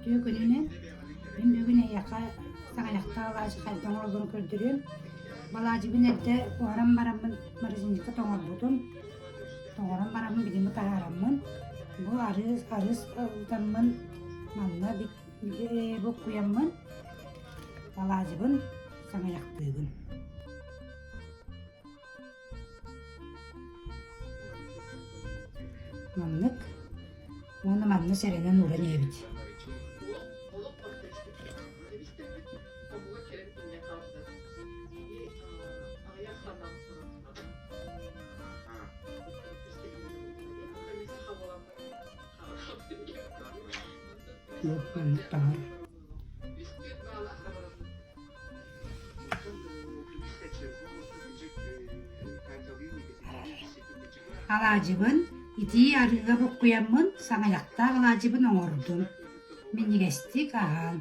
Үтүө күнүнэн! Мин бүгүн эһиэхэ саҕайахтаах алаадьы хайдах оҥороллорун көрдөрүөм. Алаадьыбын эрдэ буһаран бараммын морозильникка тоҥорбутум. Тоҥорон бараммын билигин таһаараммын, бу арыы арыы ытаммын манна буккуйаммын алаадьыбын саҥыйахтыыбын. Маннык уонна манна сэрэнэн ууран иһэбит. Маннык таҥар. Алаадьыбын итии арыыга буккуйаммын саҥыйахтаах алаадьыбын оҥордум. Минньигэстик аһаан.